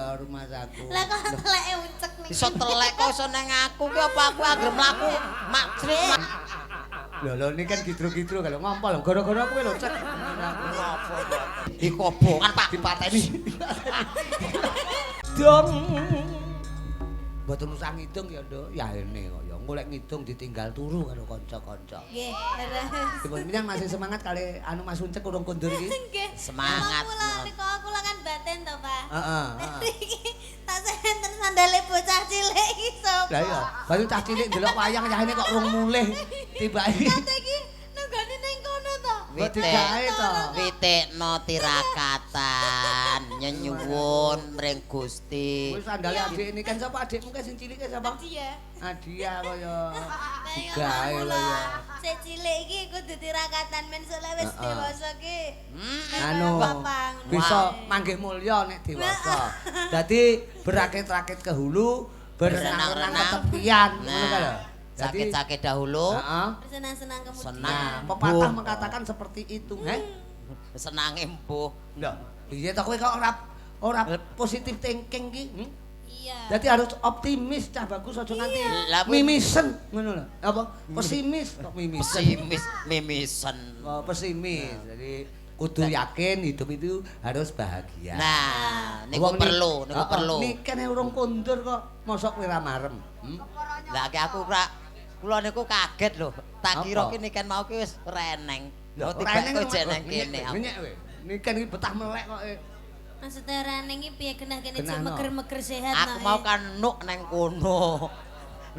kaya rumangsaku. Lah kok teleke uncek ning. Iso telek kok iso nang aku ki apa aku anggere mlaku makjrit. Lho lho ini kan gidro-gidro kalau ngompol gara-gara kowe lho cek. Napa mboten? Iku obongan Pak Dipateni. Dong. Mboten usah ngidung ya, Nduk. Ya ini kok ya. Engko lek ngidung ditinggal turu karo kanca-kanca. Nggih, leres. Dipun minang masih semangat kali anu Mas Uncek urung kondur iki. Nggih. Semangat. Kula niku kula kan batin to, Pak. Heeh, heeh. Iki tak enten sandale bocah cilik iki sapa? Lah iya, baru cah cilik ndelok wayang yahene kok rung mulih. Tibake. Kate iki nenggone ning kono to. Mbok digawe to. Witekno tirakatan nyenyuwun mring Gusti. Kuwi sandale adik ini kan sapa adikmu kae sing cilik kae sapa? Dia. Adia kaya Lah iya, digawe kula kaya. sik cilik iki kudu tirakatan men sok lek wis dewasa ki. Anu Bapak ngono. bisa manggih mulya nek dewasa. Dadi berakit-rakit ke hulu, berenang-renang ke tepian, ngono kae lho. Nah, sakit-sakit dahulu, Heeh. Bersenang-senang kemudian. Senang. Nah, pepatah Mbuh. mengatakan seperti itu, heh. Senange mbuh. Lho, piye to kowe kok ora ora positif thinking ki? Hmm? Iya. Dadi harus optimis cah bagus aja nganti Lah, kuwi- mimisen ngono lho. Apa? Pesimis kok mimisen. Pesimis mimisen. Oh, pesimis. Jadi kudu yakin hidup itu harus bahagia. Nah, niku Wong ni- perlu, niku Heeh, perlu. Niken urung kondur kok mosok kowe ra marem. Hmm? Lah ki aku ora kula niku kaget lho. Tak kira Apa? ki niken mau ki wis reneng. Lho, Lho tiba kok jek nang kene aku. Menyek kowe. Niken iki betah melek kok. Eh. Maksudnya ora ning iki piye genah kene Genah, cek no. meger-meger sehat Aku no, mau eh. kan nuk nang kono.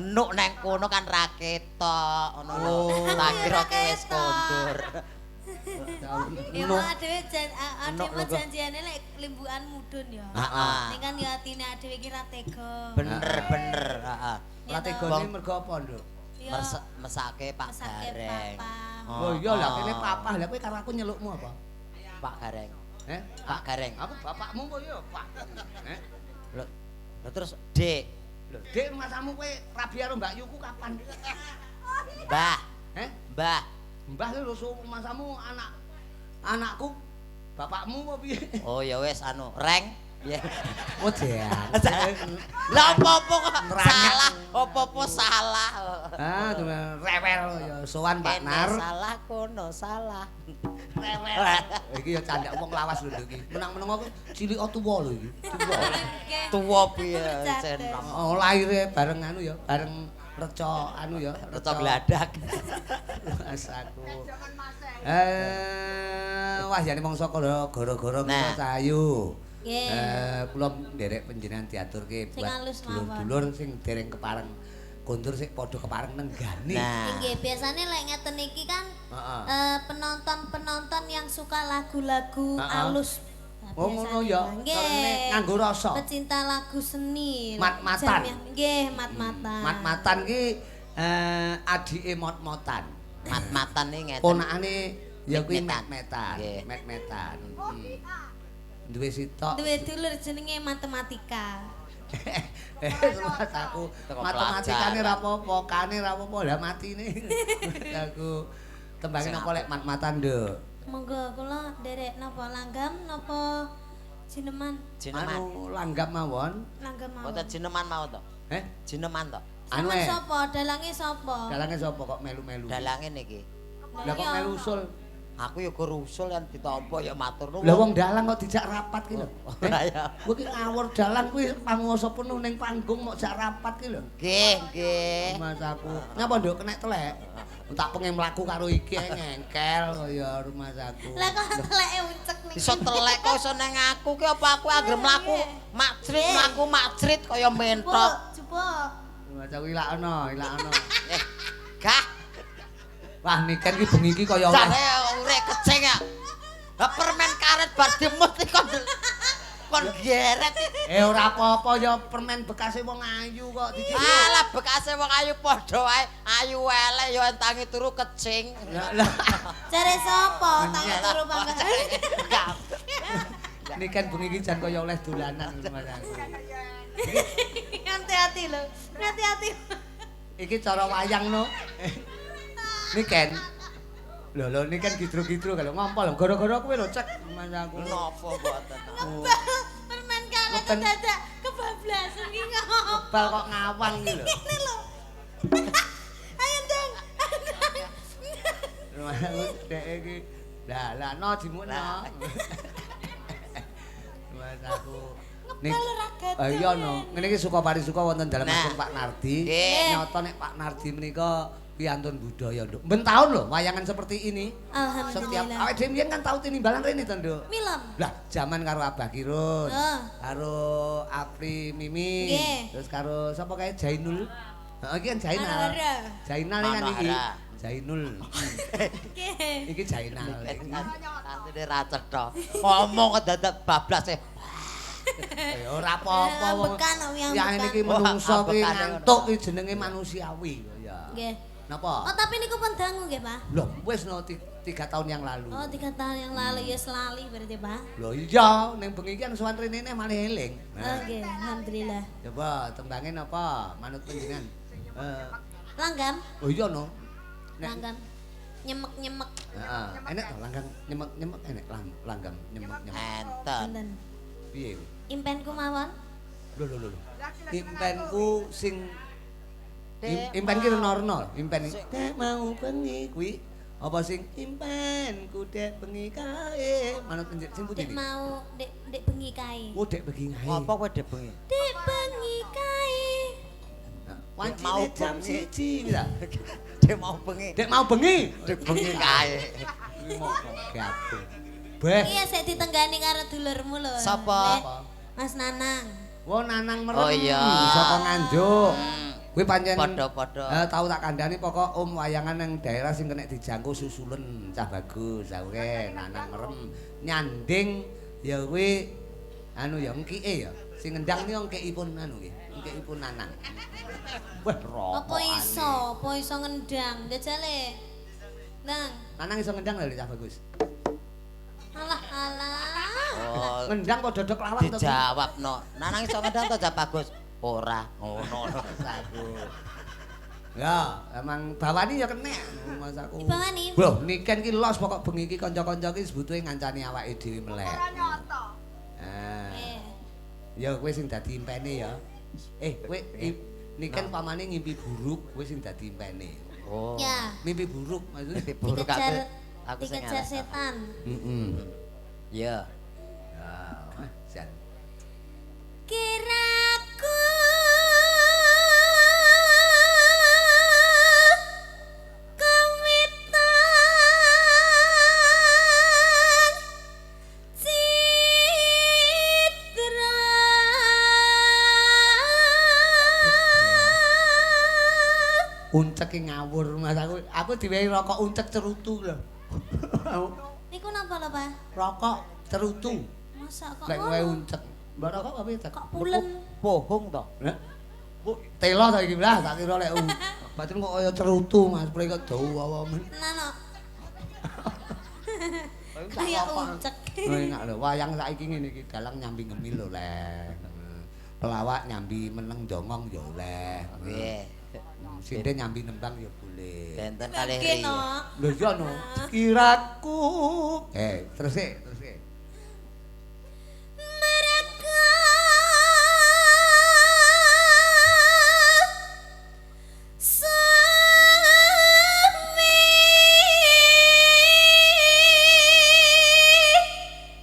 Nuk nang kono kan ra ketok ngono lho. Oh. Tak kira Ra ki wis ketok. kondur. Ya Nuk. mau adewe jan adewe Nuk mau lho, kok. janjiane lek limbukan mudun ya. Heeh. Ning kan ya atine adewe iki ra tega. Bener bener, heeh. Ya Ora toh. tegone mergo apa, Nduk? Ya, Mesake Pak mesake Gareng. papa. Oh iya lah kene papah lah kowe karo aku nyelukmu apa? Pak Gareng. Eh? Pak Gareng. Aku bapakmu kok ya, Pak. Eh? Lho, lho terus Dek, Lho, Dik masamu kowe rabi karo Mbak Yuku kapan? Mbah, Eh? Mbah. Mbah lho masamu anak anakku bapakmu apa piye? Oh ya wis anu, Reng. Ya. Oh, jan. Lah apa-apa kok Nerangak. salah, apa-apa salah. Ah, cuma rewel ya sowan Pak Kene Nar. salah kono salah. Rewel. Iki ya candak wong lawas lho Nduk iki. Menang-menang aku cilik tuwa lho iki. Tuwa. Nggih. Tuwa piye Bercadas. cenom. Oh, lahire bareng anu ya, bareng reca anu ya, Reca gladak. Mas aku. Wah jane mangsa kala gara-gara Nah. kula cahayu. Nggih. Kula nderek panjenengan diaturke Sing buat alus mawon. dulur-dulur sing dereng kepareng kondur sik padha kepareng nenggani. Nah. Nggih, biasane lek ngeten iki kan Heeh. Penonton-penonton yang suka lagu-lagu Heeh. alus. Nah, Oh, ngono biasane ya. lah. Nggih. Carane nganggo rasa. Pecinta lagu seni. Mat-matan. Jamiah. Nggih, mat-matan. Mat-matan ki adike mot-motan. Mat-matan iki ngeten. Ponakane ya kuwi Met-metan. met-metan, Nggih. met-metan. Duwe sitok. Duwe dulur jenenge matematika. Mas aku Teko matematikane pelajar. ra apa-apa, kane ra apa-apa, lah matine. Aku tembange Sing napa lek mat-matan, Nduk. Monggo kula nderek napa langgam napa jineman? Jineman. Anu langgam mawon. Langgam mawon. Mboten jineman mau to. Eh, Jineman to. anu Sampeyan eh. sapa? Dalange sapa? Dalange sapa kok melu-melu? Dalange niki. Lah kok melu usul? Aku ya gur usul kan ditampa ya matur nuwun. Lah wong dalang kok dijak rapat ki lho. Ora ya. Kowe ki ngawur dalang kuwi panguwasa penuh ning panggung mok jak rapat ki lho. Nggih, nggih. Mas aku. Ngapa nduk kenek telek? Tak pengen mlaku karo iki ngengkel kaya rumangsaku. Lah kok teleke uncek ning. Iso telek kok iso nang aku ki apa aku anggere mlaku makjrit mlaku makjrit kaya mentok. Jupuk. Rumangsaku ilakno, ilakno. Eh, gah. Wah, niken ki bengi iki kaya oleh. Jare urek kecing ya. Lah permen karet bar dimut iki kon kon geret. Eh ora apa-apa ya permen bekase wong ayu kok dicek. Alah bekase wong ayu padha wae, ayu elek ya entangi turu kecing. Lah lah Jare sapa tangi turu pangkat. niken bengi iki jan kaya oleh dolanan rumangsaku. Hati-hati lho. Hati-hati. Iki cara wayang no. Niken. Lho lho niken gidro-gidro kalau ngompol gara-gara kowe lho cek rumangsaku. Napa mboten. Permen karet. Mboten. Dadak kebablasan ki ngomong. Kebal kok ngawang iki lho. Ngene lho. Ayo ndang. Aku dek iki. Lah lah no jimukno. Mas aku Ngebal ora gatel. Iya no. Ngene iki suka parisuka wonten dalem Nah. Pak Nardi. Nggih. Nyata nek Pak Nardi menika piantun budaya, Nduk. Ben taun lho wayangan seperti ini. Setiap Alhamdulillah. awake dhewe mbiyen kan tau tinimbalan rene to, Nduk. Milem. Lah, jaman karo Abah Kirun, Oh. karo Apri Mimi, Nggih. terus karo sapa kae Jainul. Heeh, iki kan Jainal. Manohara. Jainal kan iki. Manohara. Jainul. Nggih. Iki Jainal. Artine ra cetha. Ngomong kok dadak bablas e. Eh, ora apa-apa wong. Ambekan, kok, Ya ambekan. ngene iki menungso Wah, kuwi ambekan ngantuk kuwi jenenge manusiawi ya. Nggih. Napa? Oh, tapi niku pun dangu nggih, Pak. Loh, wis no 3 tahun yang lalu. Oh, 3 tahun yang lalu ya selali berarti, Pak. Loh iya, ning bengi iki kan sowan rene neh malah eling. Oh, nggih, alhamdulillah. Coba tembange napa? Manut panjenengan. Langgam, Oh iya no. Nek langgam. Nyemek-nyemek. heeh, enek to langgam nyemek-nyemek enek langgam nyemek-nyemek. Enten. Wonten. Piye? Impenku mawon. Lho lho lho. Impenku sing impen ki rena-rena, impen dek mau bengi kuwi apa sing impenku dek bengi kae manut sing pundi Dek iki? mau dek dek bengi kae. Oh dek bengi kae. Ngopo kowe dek bengi? Dek bengi kae. Wancine Mau jam bengi. 1 ta. Dek mau bengi. Dek mau bengi. Dek bengi kae. Kuwi mau gabung. Beh. Iya, sik ditenggani karo dulurmu lho. Sapa? Lek, Mas Nanang. Wo Nanang merem. Oh iya. Saka Nganjuk. Kuwi pancen Padha-padha. Tau tak kandhani pokok om wayangan nang daerah sing kena dijangkau susulen cah bagus. Aku ke Nanang merem nyanding ya kuwi anu ya engkike ya. Sing ngendang niku engkikipun anu nggih, engkikipun Nanang. Wah, rokok. Apa iso? Apa iso ngendang? Jajale. Nang. Nanang iso ngendang lho cah bagus. Alah alah. Oh, Ngendang kok dodok lawang to. dijawab no. Nanang iso ngendang to Cah Bagus? Ora. Ngono. Aku. Ya, emang bawani ya kenek Mas aku. Dibawani? Loh, niken ki los pokok bengi iki kanca-kanca ki sebutuhe ngancani awake dhewe melek. Ora nyoto. Ah. Eh. Ya kowe sing dadi impene ya. Eh, kowe niken pamane ngimpi buruk, kowe sing dadi impene. Oh. Ya. Mimpi buruk maksudnya. Mimpi buruk aku. Dikejar Aku sing dikejar ngarep. setan. Heeh. Iya. Ya, wah, jan. Kiraku kawitan citra. Uncek ki ngawur Mas aku. Aku diwehi rokok uncek cerutu lho. Niku napa lho, Pak? Rokok cerutu. Masa kok Lek kowe ngono? uncek. Mbak rokok apa cek? Kok pulen? Bohong to. Lah. Bu, telo ta iki lah tak kira lek batin kok kaya cerutu Mas, pre kok dawa men. Tenan kok. Kayak uncek. Oh, enak lho, wayang saiki ngene iki dalang nyambi ngemil lho, Lek. Pelawak nyambi meneng dongong ya oleh. Nggih. Sinden nyambi nembang ya boleh. Benten kalih Nggih, ri. no. Lho iya no. Kiraku. Terus e, terus e. Mereka semi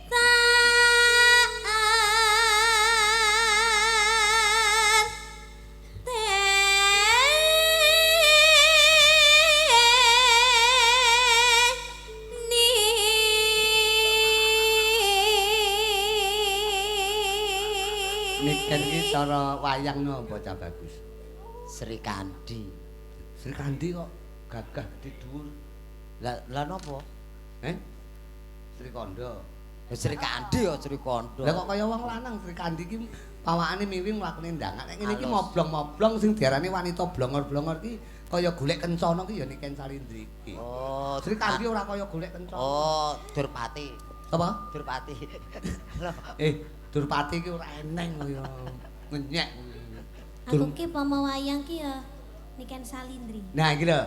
taan teni. Niken iki cara wayang no bocah bagus. Sri Kandi. Sri Kandi kok gagah di dhuwur. Lah lah napa? Eh? Sri Kondo. Ya Sri Kandi ya Sri Kondo. Lah kok kaya wong lanang Sri Kandi iki pawakane miwing mlakune ndangak. Nek ngene iki Halus. moblong-moblong sing diarani wanita blongor-blongor iki kaya golek kencana ki ya Niken Salindri iki. Oh, Sri Kandi ora kaya golek kencana. Oh, Durpati. Apa? Durpati. Durpati ki ora eneng kaya ngenyek. Aku ki pomo wayang ki ya Niken Salindri. Nah iki lho.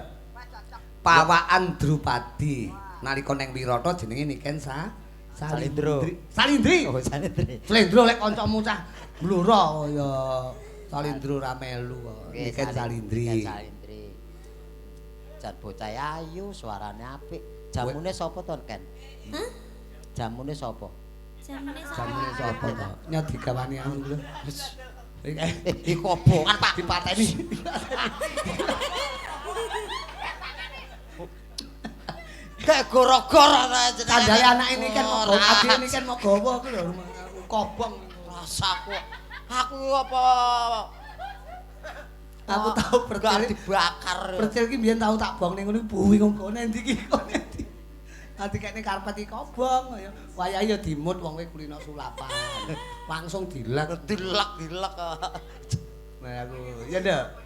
Pawakan Drupadi nalika neng Wirata jenenge Niken Salindro. Salindri. Oh, Salindri. Slendro lek kancamu cah Blora ya Salindro ra melu kok. Niken Salindri. Niken Salindri. Jan bocah ayu, suarane apik. Jamune sapa to, Ken? Hah? Jamune sapa? Jamune sapa? Jamune sapa to? Nyot digawani anu lho. Iku obongan, Pak. Dipateni. Kayak goro-goro ta jenenge. Kandhane anake ini kan mau gawa, adike ini kan mau gawa ku lho kobong. Rasaku. Aku apa Aku tau percil dibakar. Percil ki mbiyen tau tak bong ning ngono buwi kok endi iki kok endi. Nanti kene karpet iki kobong ya. Wayahe ya dimut wong kowe kulino sulapan. Langsung dilek dilek-dilek. Nah aku ya ndak.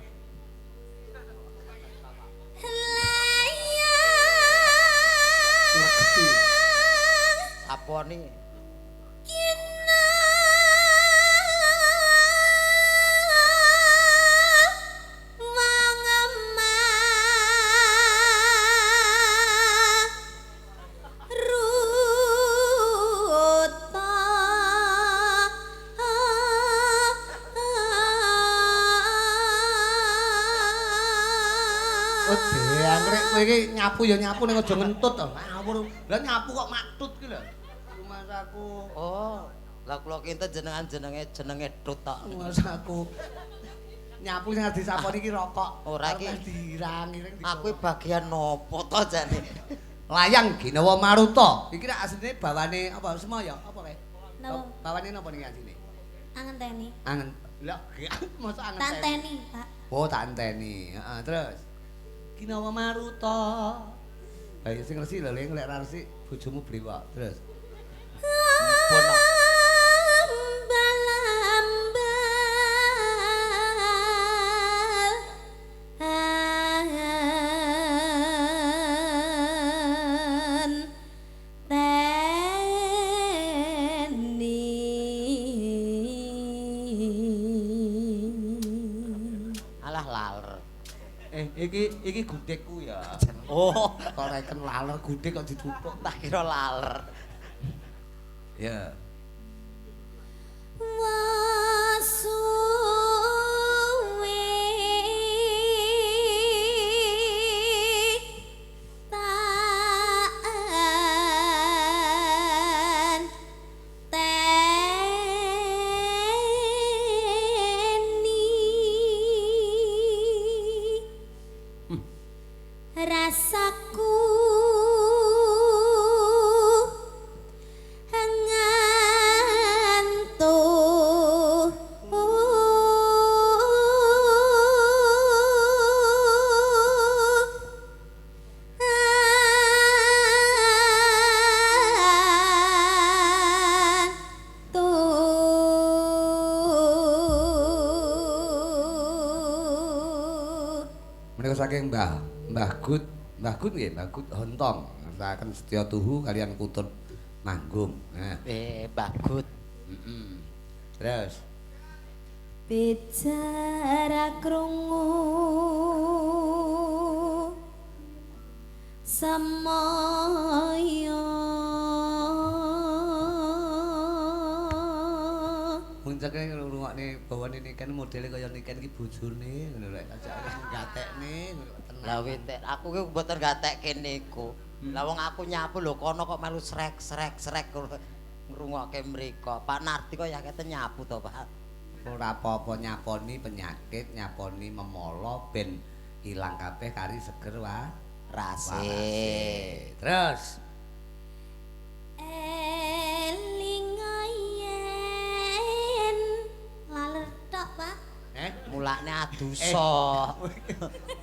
Saponi. Kowe iki nyapu ya nyapu ning aja ngentut to. Ngawur. Lah nyapu kok maktut ki lho. Rumasaku. Oh, lah kula kinten jenengan jenenge tut tok. Rumasaku. Nyapu sing disaponi iki rokok. Ora iki diirang-ireng. Aku bagian nopo to jane? Layang Ginawa Maruta. Iki rak asline bawane apa Semaya? Apa kae? Napa? Bawane napa niki asline? Angenteni. Angen. Lah, mosok angenteni. Tak enteni, Pak. Oh, tak enteni. Heeh, terus. Ginawa Maruta. Lah sing resi lho, lek ra resi bojomu brewok. Terus. Ampun. Alah laler. Iki gudegku ya. Oh, kok reken laler gudeg kok dituthuk. Tak kira laler. Ya. Wasuwe taan teni rasaku ngantuk ngantuk. Menika saking Mbah Gut, Mbah Gut nggih, Mbah Gut Hontong. Ngertakaken setya tuhu kalian kutut manggung. Nah. Mbah Gut. Heeh. Terus bicara krungu semaya. Puncake ngrungokne bawane Niken modele kaya Niken iki bojone ngono lho aja gatekne ngono tenang. Lah witek aku ki mboten gatekke niku. Lah wong aku nyapu lho kono kok melu srek srek srek ngrungokke mriko. Pak Nardi kok yakete nyapu to, Pak? Ora apa-apa nyaponi penyakit, nyaponi memolo ben ilang kabeh kari seger wa rase. Terus eling yen laler tok, Pak. Mulane adusa.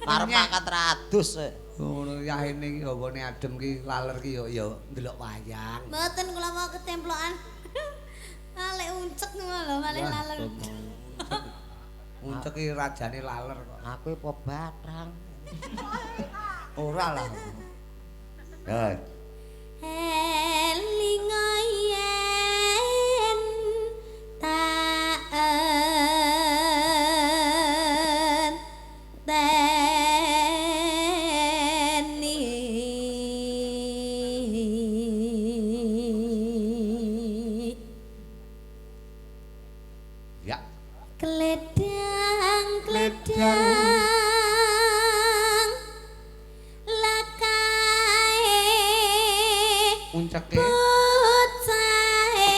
Arep mangkat ra adus. Ngono yahene iki hawane adem ki laler ki ya ya ndelok wayang. Mboten kula mau ketemplokan. Lek uncek ngono lho, malih laler. Uncek ki rajane laler kok. Aku apa bathang. Ora lah. Ya. Eling yen taan teni. Kledang kledang lakae Unceke bocahe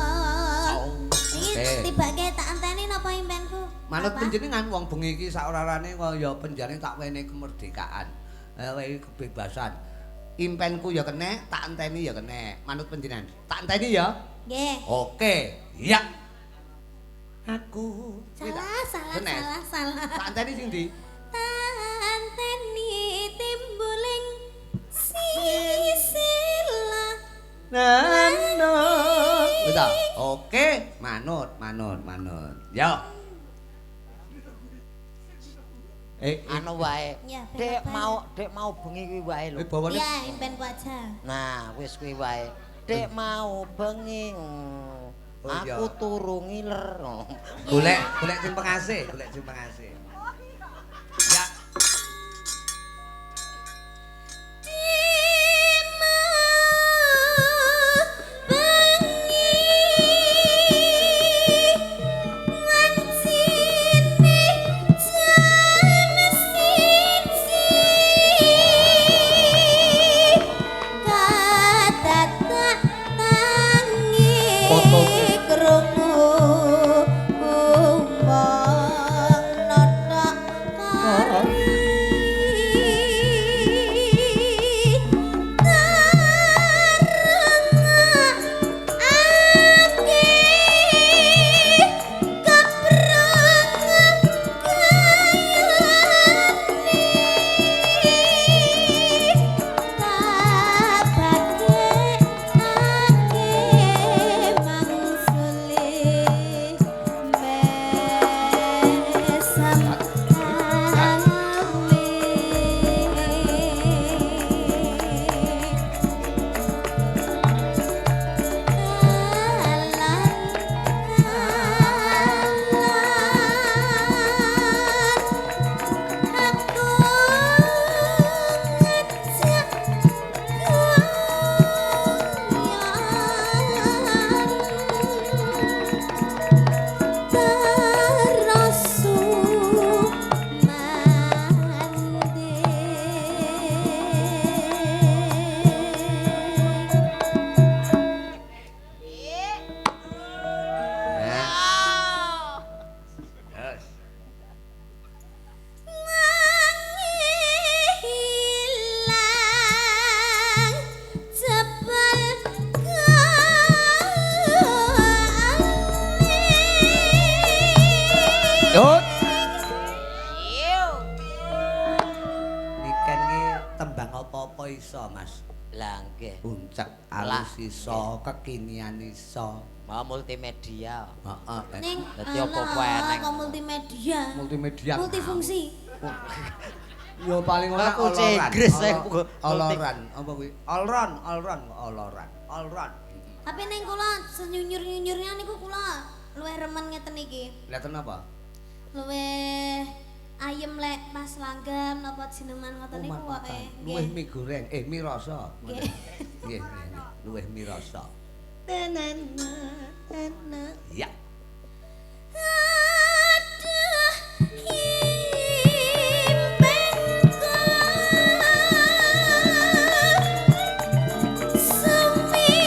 takon. Iki Oke. tibake tak anteni napa impenku? Manut Apa? panjenengan wong bengi iki saorarane kaya penjane tak wenehi kemerdekaan, wenehi kebebasan. Impenku ya kenek, tak enteni ya kenek. Manut panjenengan. Tak enteni ya. Nggih. Oke. Ya. Aku Salah, salah, Benes. salah, salah. Tak enteni sing ndi? Anteni timbuling sisila. Nano. Betul. Oke, manut, manut, manut. Yo. Anu wae. Ya, Dek ben mau, dek mau bengi kuwi wae lho. Bawane Ya, impenku aja. Nah, wis kuwi wae. Dek mau bengi. Oh, iya. Aku turu ngiler. Golek, golek sing pengasih, golek sing pengasih. Ya. Yes. Hilang jebal. Yuk. Niken ki tembang apa-apa iso, Mas. Lah nggih. Uncek alus iso, kekinian iso. Mau multimedia. Heeh. Ning Dadi apa-apa eneng. kok multimedia. Multimedia. Multifungsi. Ya paling ora Aku oloran. Inggris, aku Oloran, apa kuwi? Olron, olron, oloran. Olron. Tapi ning kula senyunyur-nyunyurnya niku kula luwih remen ngeten iki. Lihat apa? Luwih ayem lek pas langgam napa jineman ngoten niku pokoke. Luwih mie goreng, mie rasa. Nggih. Nggih, nggih, nggih. Luwih mie rasa. Ya. Aduh, impenku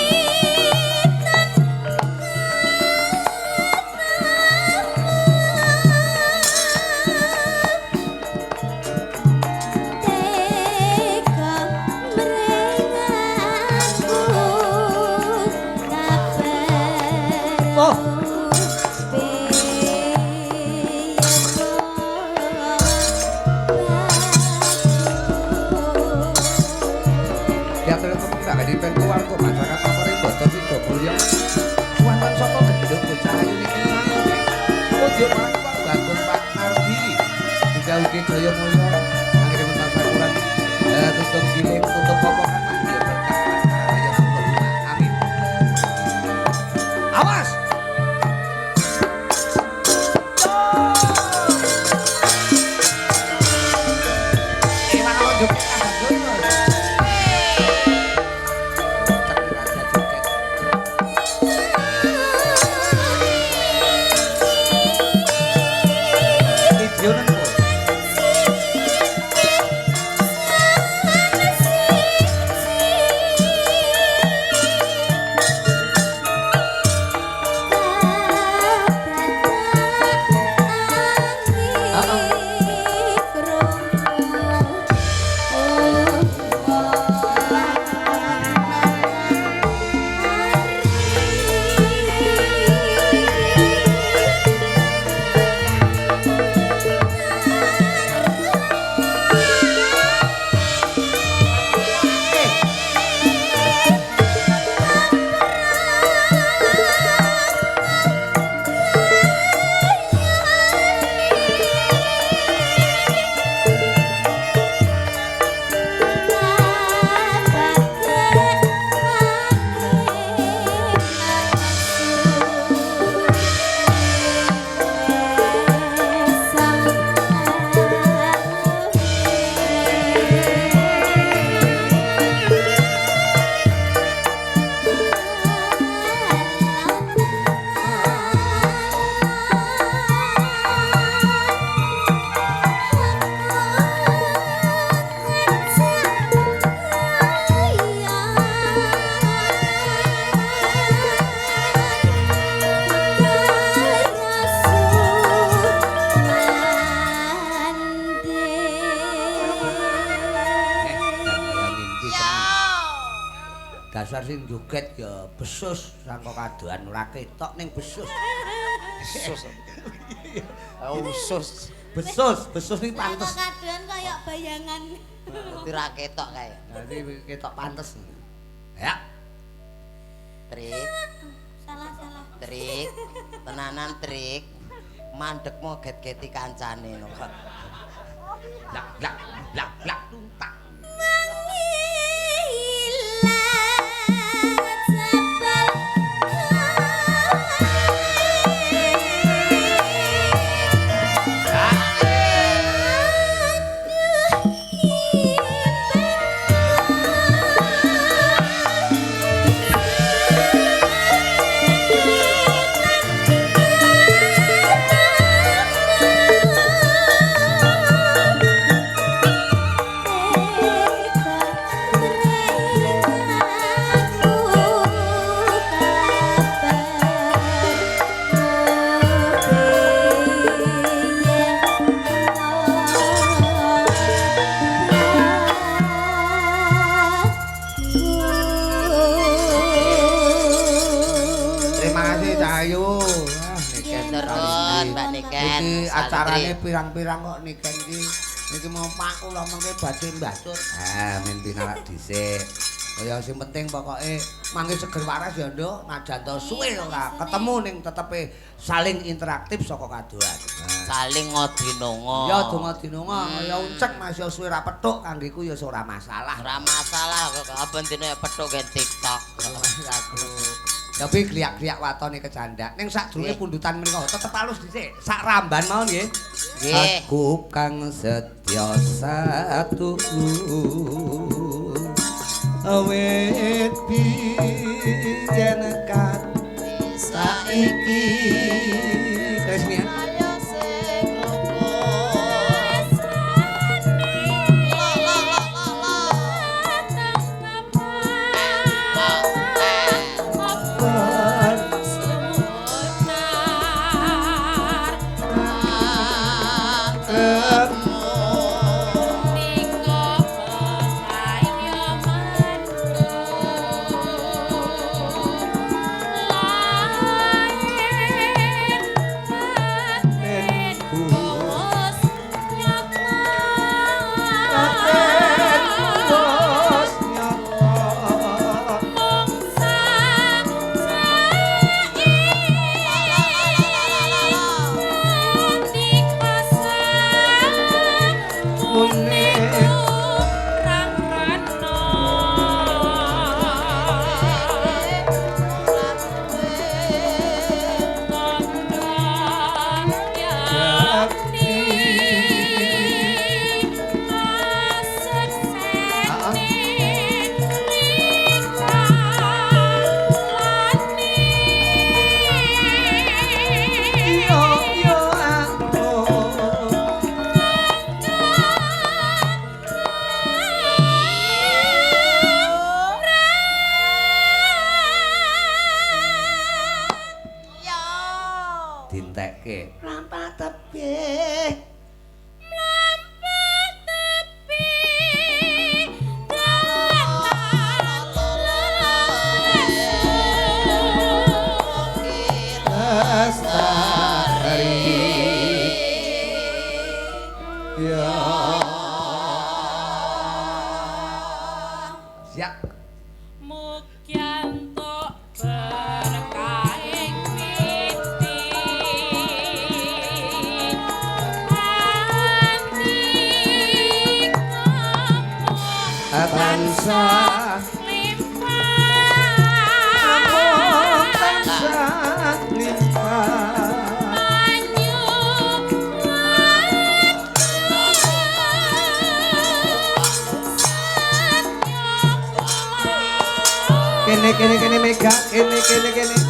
sumitan teka mrengaku kabar. Oh. Ya terus kok gak dipen keluarga masyarakat papare boten sida mulya. Wonten saka genduk bocah ayu niki sae. Ojo marang keluarga Agung Pak Nardi. Muga-mugi jaya mulya anggere tansah kurang tutup giling tutup popokan ya berkah ya Allahumma amin. Awas. joget bagus. Cek raja joget. Video nang kok. Dasar sing joget ya besus sangka kadohan ora ketok ning besus. Besus. Usus. Besus, besus iki pantes. Sangka kadohan kaya bayangan. Dadi ra ketok kae. Dadi ketok pantes. Ya. Trik. Salah-salah. Trik. Tenanan trik. Mandekmu get-geti kancane no. Lak lak lak lak tuntak. Iki acarane pirang-pirang kok niken iki. Niki mau Pak kula mengke badhe mbacur. Ah, men pinarak dhisik. Kaya sing penting pokoke mangke seger waras ya, Nduk. Najan to suwe ora ketemu ning tetepe saling interaktif saka kadohan. Saling ngodinonga. Ya donga dinonga, kaya uncek Mas ya suwe ra petuk kanggeku ya ora masalah. Ora masalah kok aben dene petuk gen TikTok. Aku. Tapi gliak-gliak watone kecandak. Ning sadurunge pundutan menika tetep alus dhisik. Sak ramban mawon nggih. Nggih. Aku kang setya satu awet biyen kat saiki. Kresnia. Ya. Siap. Mugi entuk berkahing witi. Andika Tansah limpah. Tansah limpah. Banyu Kene kene kene Mega, kene kene kene.